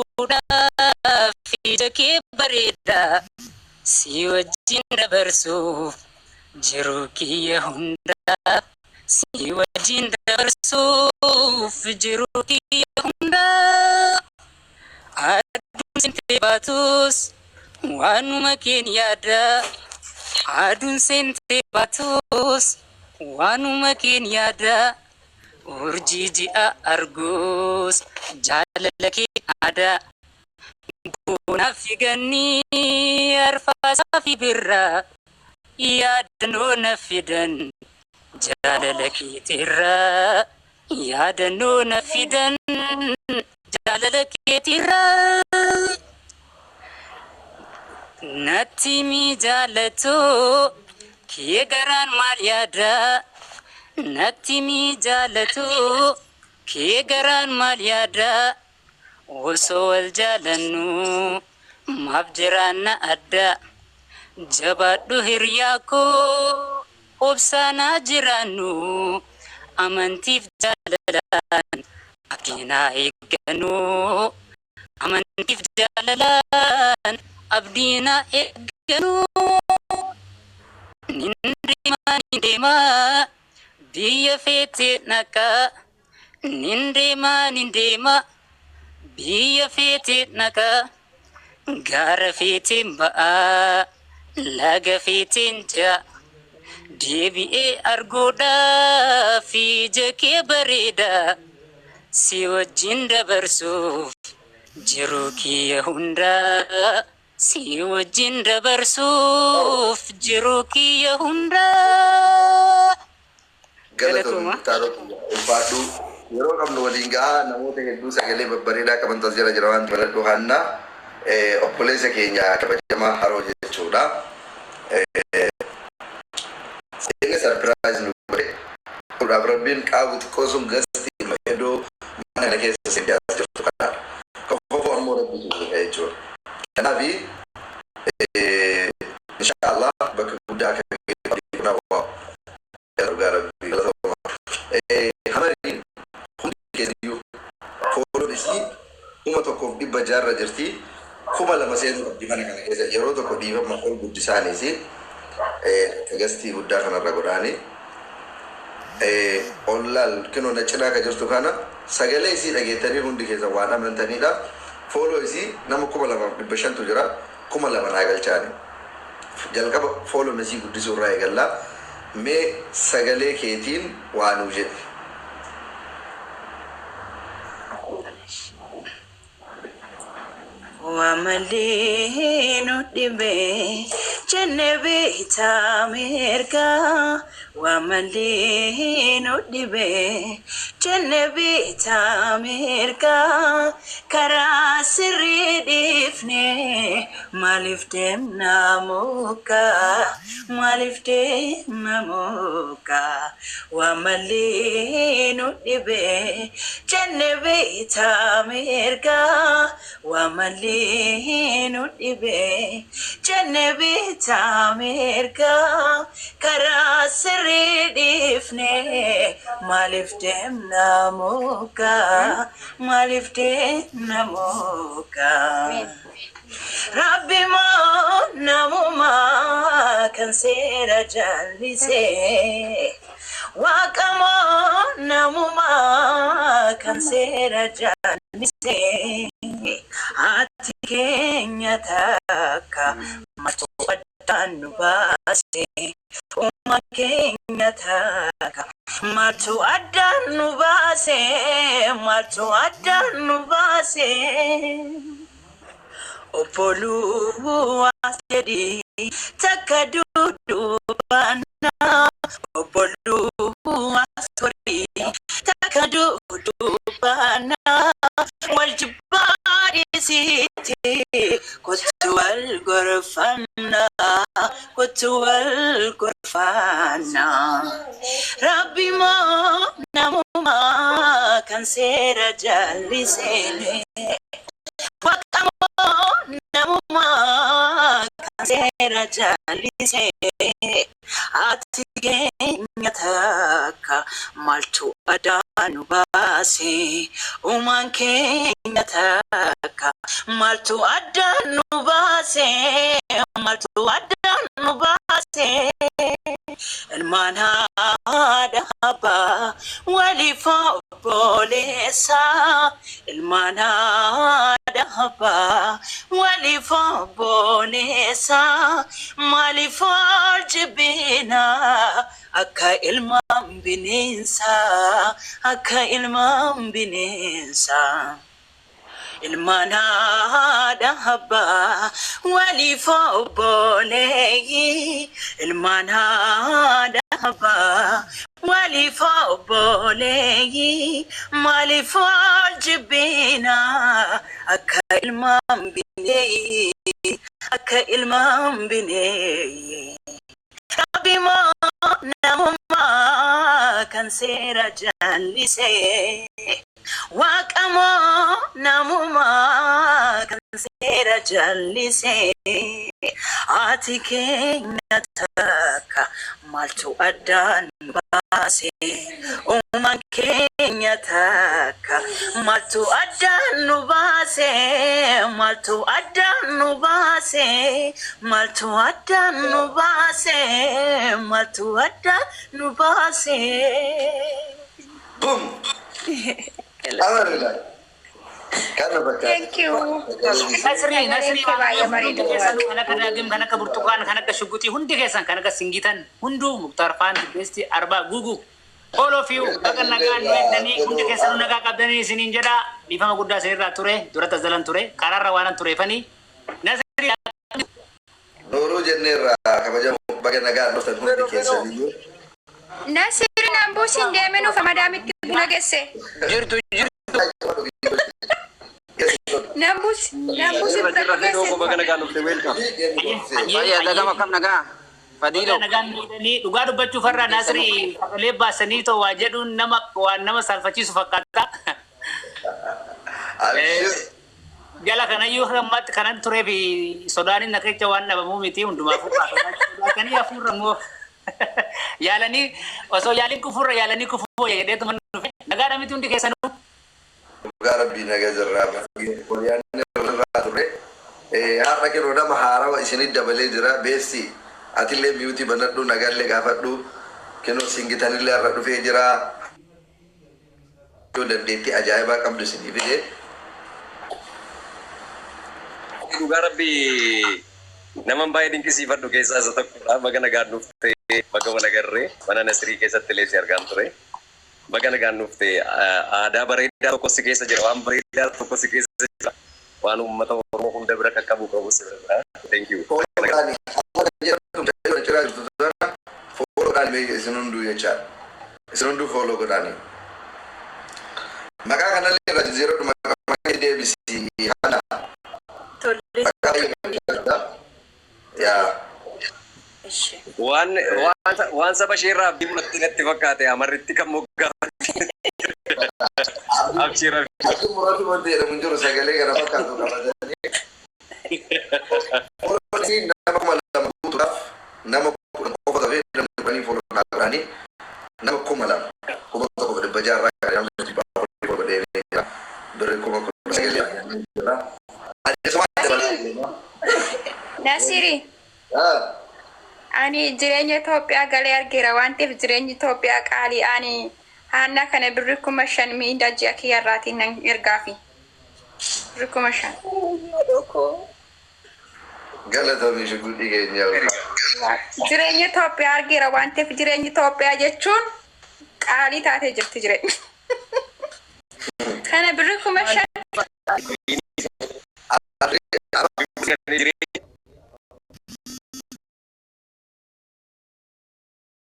Arguudhaaf ija kee bareeda, si wajjin dabarsuuf jiruu kiyya hundaa, si wajjin dabarsuuf jiruu kiyya hundaa. Aduun seentee baatus waanuma keen yaada, aduun seentee baatus waanuma keen yaada. Urjii ji'a argus jaalala kee aadaa. Boonaa fi ganni, arfaasaa fi birraa, yaadannoo na fidan jaalala keetirraa, yaadannoo na fidan jaalala keetirraa. Natti mi jaalatoo kee garaan maal yaada? Natti mi jaalatoo kee garaan maal yaada? Osoo wal jaalannu maaf jiraanna adda? Jabaadhu hiriyaa koo, obsaanaa jiraannu, amantiif jaalalaan abdiin haa eeggannu. Amantiif jaalalaan abdiin haa eeggannu. Nin deema, nin deema, biyya feete naqa. Nin deema, nin deema, biyya feete naqa. Gaara feeteen ba'aa, laga feeteen ja'a. Deebi'ee arguudhaaf ija kee bareeda. Si wajjin dabarsuuf jiruu kiyya hundaa. Si wajjin dabarsuuf jiruu kiyya hundaa. Galatoomi. Galatooma. Muktaaroo kiyya, ulfaadhu. Yeroo qabnu waliin gahaa namoota hedduu sagalee babbareedaa qabantu as jala jira waan baladhu hanna obboleessa keenya kabajamaa Haroo jechuudha. Inni surprise nu godhe. Godhaaf rabbiin qaabu xiqqoo sun gasti iddoo mana kana keessa seentee as jirtu kanaadha. Kofofoo ammoo rabbitu beeka jechuudha. Kanaafi insha Allah bakka guddaa akka geessu waa dhugaa rabbii galatooma. Hamariin hundi keessayyuu fooloon isii 1600rra jirti. 2000 seenuu qabdi mana kana keessa. Yeroo tokko dhiifama ol guddisaaniisi akka gastii guddaa kanarra godhaanii. Ollaal kinoo na cinaa ka jirtu kana sagalee isii dhageettanii hundi keessan waan amantanidha. Follow isii nama 2500tu jira. 2000 naa galchaani. Jalqaba follow isii guddisuu irraa eegallaa. Mee sagalee keetiin waa nuu jedhi. Waa malee nu dhibe jenne beektaa mirgaa. Waa malee nu dhibe jenne beektaa mirgaa. Karaa sirrii dhiifne maaliif deemna mukaa? Maaliif deemna mukaa? Waa malee nu dhibe jenne beektaa mirgaa. Waa malee nu dhibe jenne beektaa mirgaa. Karaa sirrii dhiifne maaliif deemna mukaa? Maaliif deemna mukaa? Rabbi moo namumaa kan seera jallisee? Waaqa moo namumaa kan seera jallisee? Ati keenya takka maaltu addaan nu baase? Uumaan keenya takka maaltu addaan nu baase? Maaltu addaan nu baase? Obboluu as jedhi takka dudubbannaa. Obboluu as godhi takka dudubbannaa. Wal jibbaa dhiisitti kottu wal gorfannaa. Kottu wal gorfannaa. Rabbi moo namumaa kan seera jallisee? Waaqa moo namumaa kan seera jallisee? Ati keenya takka maaltu addaan nu baase? Uumaan keenya takka, maaltu addaan nu baase? Maaltu addaan nu baase? Ilmaan haadha abbaa waliif obboleessa, ilmaan haadha abbaa waliif obboleessa, maaliif wal jibbina akka ilmaan bineensaa, akka ilmaan bineensaa? Ilmaan haadha abbaa waliif obboleeyyii, ilmaan haadha abbaa waliif obboleeyyii, maaliif wal jibbina akka ilmaan bineeyyii, akka ilmaan bineeyyii? Rabbi moo namummaa kan seera jallisee? Waaqa moo namummaa kan seera jallisee? Haati keenya takka, maaltu addaan baase? Uumaan keenya takka, maaltu addaan nu baase? Maaltu addaan nu baase? Maaltu addaan nu baase? Maaltu addaan nu baase? Boom! Amarila. Kana fakkaata. Thank you. Nasrii, Nasrii. Sagaleen kee baay'ee Waan bareeda. hundi keessanuu, kan akka Daagim, kan akka Burtukaan, kan akka Shugutii, hundi keessan, kan akka Singitan hunduu, Muktaar Faan, Besti Arbaa, Gugu, all of you, baga nagaan nu eegdanii. Hundi keessanuu nagaa qabdanii isiniin jedha. Dhiifama guddaa isinirraa ture, duratti as jalan ture, karaarra waanan tureefanii. Nasrii. Nooruu jenneerra, kabajamu, baga nagaan dhuftan hundi keessaniyyuu. Nasirin ambuusin deemee nuuf madaamitti buna gesse. Jirtu, jirtu. Nambuus, nambuusin Jirra, buna jirra. Fedhoo koo, baga gesse. nagaan dhufte, welcome. Fayyaa dagama, kam nagaa? Fadiiloo. Baga nagaan nu eegdanii. Dhugaa dubbachuuf har'a Nasrii sagalee baasanii too waa jedhuun nama waan nama saalfachiisu fakkaata. Abshir. Jala kanayyuu hammaatti kanan turee fi sodaan inni kecha waan dhabamuu miti. Hundumaafuu sodaatanii hafuurra immoo yaalanii, osoo yaaliin kufuurra yaalanii kufuu jedheetuma dhufe. Nagaadha miti hundi keessanuu? Dhugaa rabbii naga jirraa, waliyaan irraa ture. Har'a kenoo nama haarawa isinit dabalee jira. Beessi, atillee mute banadhu, nagaallee gaafadhu. Kenoo Singitanillee har'a dhufee jira. Yoo dandeettii ajaa'ibaa qabdu isinii fide. Dhugaa rabbii naman baay'ee dinqisiifadhu keessaa isa tokkodha. Baga nagaan dhufte, baga wal agarree. Mana Nasirii keessatti illee si argaan ture. Baga nagaan dhufte. Aadaa bareedaa tokko si keessa jira. Waan bareedaa tokko si keessa jira. Waan uummata Oromoo hunda bira qaqqabu qabu si bira jira. Thank you. Fooloodhaan jedhamtu, mucayyoo ciraa jirtu tana fooloodhaan mee isin hunduu jechaadha. Isin hunduu follow godhaanii. Maqaa kanallee irraa jijjiiradhu, maqaa kee deebisi hana. Tole. Maqaa baay'ee yaa. Ishi. Waan saba ishee irraa abdii muratte natti fakkaate amarritti kan moggaafate. Abshir. Abdii muratu wanti jedhamu hin jiru, sagalee kana fakkaatu qabatanii. Fooloon nama 2000 guutuudhaaf nama 10 qofa ta'ee, namni 10 follow naa godhanii nama 2000, 1600 irraa kan namni 400 follow godhee jira. Birri 19,000 jira. Adeemsa dabalaa deema. Nasiri, ani jireenya Itoophiyaa galee argeera waan ta'eef, jireenyi Itoophiyaa qaalii. Ani haannaa kana birri 5000 miindaa ji'a kiyyarraatiin nan ergaafi. Birri 5000. Galatoomii, shugguxii keenya. Jireenya Itoophiyaa argeera waan ta'eef, jireenyi Itoophiyaa jechuun qaalii taatee jirti jireenya. Kana birri 5000.